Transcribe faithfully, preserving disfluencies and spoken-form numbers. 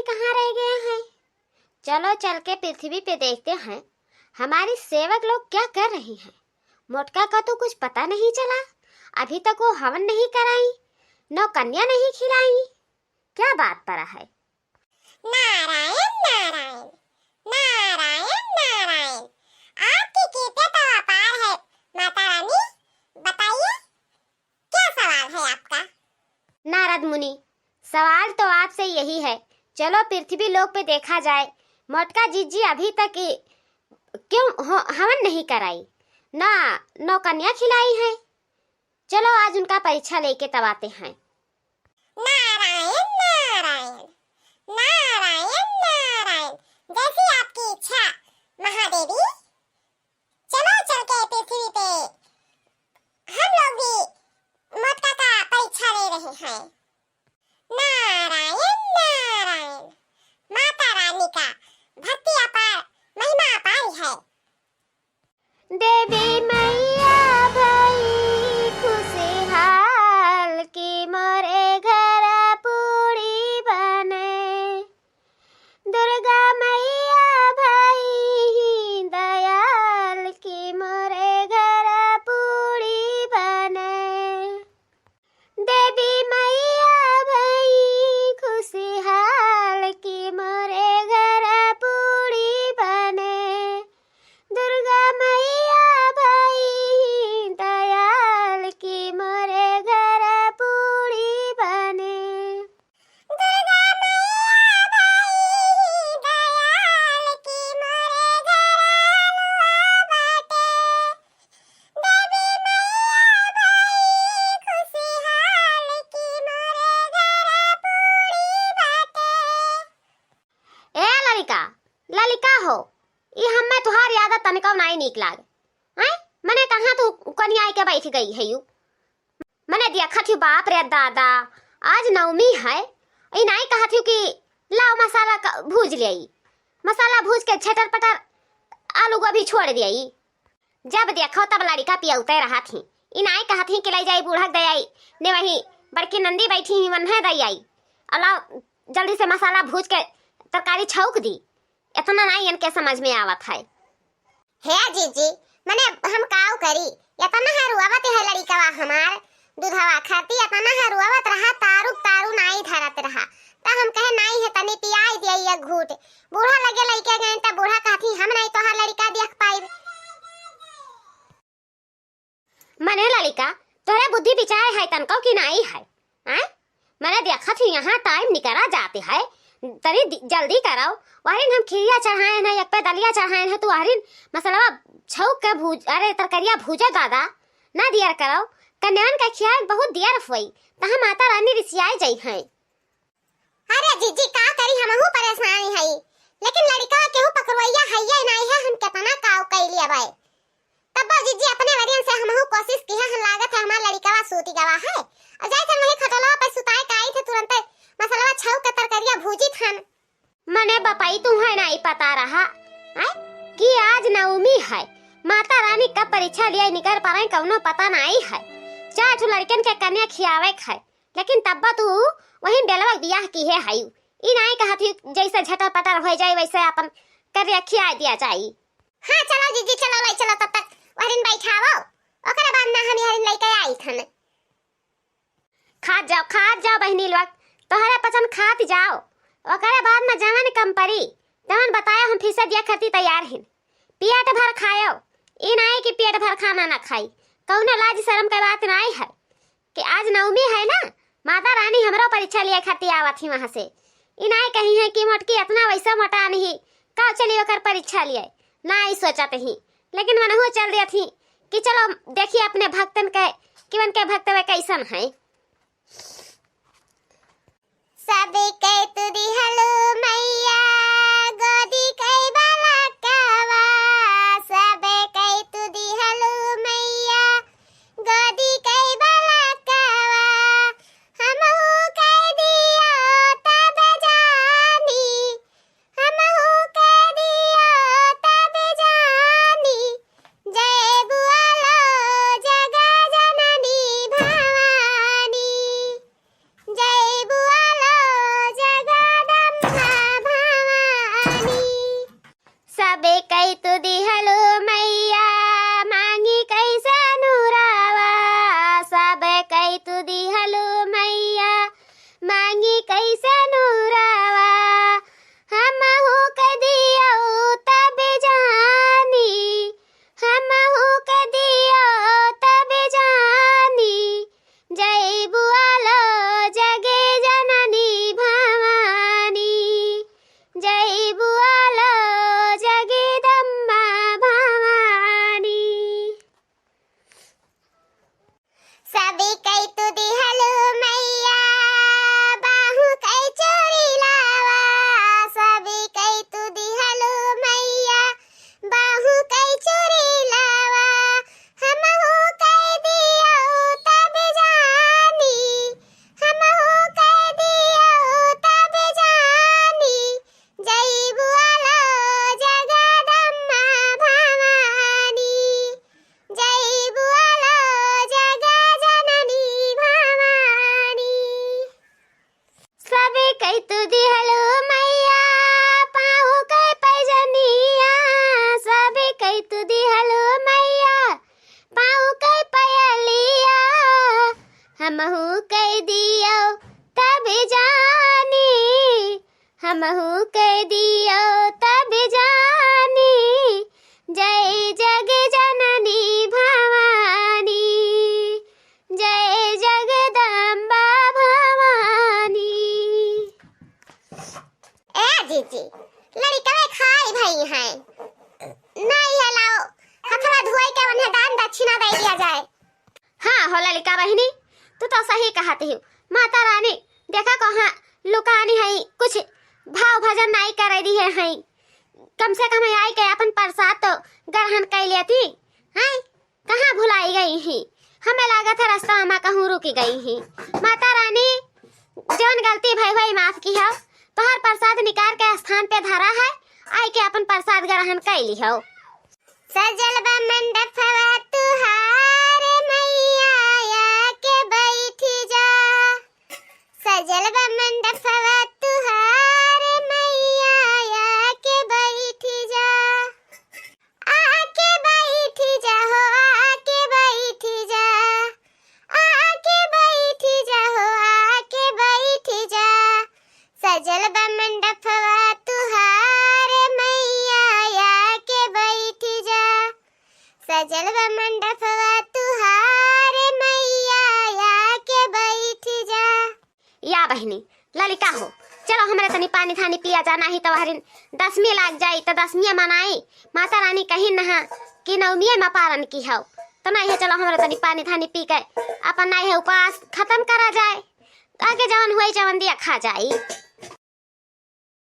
कहाँ रह गए हैं? चलो चल के पृथ्वी पे देखते हैं, हमारी सेवक लोग क्या कर रही हैं। मोटका का तो कुछ पता नहीं चला, अभी तक वो हवन नहीं कराई, नौ कन्या नहीं खिलाई, क्या बात पड़ा है? नारायण, नारायण, नारायण, नारायण। आपकी कृपा तो अपार है, माता रानी। बताइए, क्या सवाल है आपका? नारद मुनि, सवाल तो आपसे यही है, चलो पृथ्वी लोक पे देखा जाए, मोटका जिज्जी अभी तक इ-, क्यों हो-, हवन नहीं कराई, ना नौ कन्या खिलाई है। चलो आज उनका परीक्षा लेके तब आते हैं। नारायण, नारायण, नारायण, नारायण। जैसी आपकी इच्छा महादेवी। चलो चल के पृथ्वी पे हम लोग भी मोटका का परीक्षा ले रहे हैं। नारायण, नारायण। माता रानी का भक्ति अपार, महिमा अपार है। देवी मैया भई खुशहाल कि मोरे घर पूरी बने। दुर्गा मैया भई दयाल कि मोरे घर पूरी बने। देवी मैया भई खुशहाल कि मोरे घर पूरी बने। दुर्गा मैया भई दयाल कि मोरे घर पूरी बने। दुर्गा मैया भई दयाल कि मोरे घर आलुआ बाटे। देवी मैया भई खुशहाल कि मोरे घर पूरी बाटे। ए ललिका, ललिका हो, ई हम्मे तुहार याद तनिको नाई नीक लाग। हैं? मने कहाँ तू कनिया आइके बैठ गई है यू? मने देखत हूँ, बाप रे दादा, आज नवमी है, ई नाई कहत हूँ कि लाओ मसाला क-, भूज लेई, मसाला भूज के झटर पटर आलू गोभी छोड़ देई। जब देखो तब लड़िका पियौते रहत ही। ई नाई कहत ही कि लई जाई बूढ़ा के दे आई, ने वही बड़की नंदी बैठी ही वन्हे दे आई। अलाओ जल्दी से मसाला भूज के तरकारी छौंक दी। इतना नाई इनके समझ में आवत है। हे जीजी, मने हम काऊ करी, इतना है रुआवत है लड़िकवा हमार, दूधवा खाती इतना है रुआवत रहा, तारू तारू नाई धरत रहा। त हम कहे नाई है तनी पियाई दिया एक घूट। बूढ़ा लगे लइके गए त बूढ़ा कहती हम नाई तोहार लड़िका देख पाइब। मने ललिका, तोहरे बुद्धि विचार है तनको कि नाई है? आय? मने देखत ही यहाँ टाइम निकरा जाते है, तनी दि-, जल्दी करो। वहरिन हम खीरिया चढ़ाए हैं, एक पे दलिया चढ़ाए हैं, तू वहरिन मसलवा छौंक के भूज, अरे तरकरिया भूजे दादा, ना दियर करो। कन्यान के खियाए बहुत दियर होई, तहाँ माता रानी रिसियाए जई हैं। अरे जीजी, का करी, हमहू परेशान हई, लेकिन लड़िका केहू पकड़वैया हइये नाई है, हम केतना काव कइ लेबै। तब्बो जीजी अपने वरियन से हमहू कोशिश किहे हन, लागत है हमार लड़िकवा सूति गवा है। और जैसे वही खटोलवा पे सुताए के आई थे, तुरंते मसलवा छौंक के तरकरिया भूजित हन। मने बपई तुहैं नाई पता रहा, आय, कि आज नवमी है, माता रानी कब परीक्षा लिया निकर पड़े कौनो पता नाई है। चार ठो लड़कन के कन्या खियावे के है, लेकिन तब्बा तू वही बेलवा के बियाह किहे हयू। ई नाई कहत ही जैसे झटर पटर हो जाए वैसे अपन करिया खिया दिया जाई। हाँ चलो जीजी, चलो लाई चलो, तब तक वहरिन बैठावो, ओकरे बाद ना हम यहरिन लइके आई थन। खात जाओ, खात जाओ बहिनी लोग, तोहरे पचन खात जाओ, ओकरे बाद में जवन कम परी तवन बतायो, हम फिर से दिया खरती तैयार हिन। पेट भर खायो, ई नाई कि पेट भर खाना ना खाई, कौनो लाज शर्म के बात नाई है। कि आज नवमी है ना, माता रानी हमरो परीक्षा लिए खातिर आवत ही वहाँ से। ई नाई कही है कि मोटकी इतना वैसा मोटा नहीं, का चली ओकर परीक्षा लिए, नाई सोचत ही। लेकिन मनहु चल देत ही कि चलो देखी अपने भक्तन के कि उनके भक्त वे कैसन है। सबके तू दिहलू मैया गोदी कई बालकवा, सबके तू दिहलू मैया गोदी कई बालकवा, हमहू कई दियो तब जानी, हमहू कई दियो तब जानी, जय बुआलो जग जननी भवानी। जय बुआलो तू दिहलू मैया पाँव के पैजनिया, सब कई तू दिहलू मैया पाँव के पयलिया, हमहू कई दियो तब जानी, हमहू कई दियो तब जानी, जय जग जननी भवानी, जय जगदम्बा भवानी। ए जीजी, लड़िकवे खाई भई हैं, नाई है लाओ, हथवा धोई के उन्हें दान दक्षिणा दे दिया जाए। हाँ हो ललिका बहिनी, तू तो सही कहत हिउ। माता रानी देखा कहाँ लुकानी है, कुछ भाव भजन नाई करे दिहे हैं। कम से कम आई के अपन प्रसाद तो ग्रहण कर लेती हैं, कहाँ भुलाई गई ही? हमें लागत है रास्ता में कहूँ रुकी गई ही। माता रानी जौन गलती भई होई माफ किहो, तोहर प्रसाद निकाल के स्थान पे धरा है, आई के अपन प्रसाद ग्रहण कर लिहो। सजल बा मंडपवा तुहार मैया आके बैठी जा, सजल बा मंडपवा तुहार मैया आके बैठी जा, आके बैठी जा हो, आके बैठी जा, आके बैठी जा हो, आके बैठी जा। सजल बा मंडपवा तुहार मैया आके बैठी जा, सजल बा मंडपवा तुहार मैया आके बैठी जा। या बहिनी, ललिका हो, चलो हमरे तनी पानी थानी पिया जा, नाही तो हरिन दसमी लाग जाई, तो दसमी मनाई। माता रानी कही नहा कि नवमी में पारन किहो, तो नाही है, चलो हमरे तनी पानी थानी पी के अपन नाही है उपास खत्म करा जाए, आगे जवन होई जवन दिया खा जाई।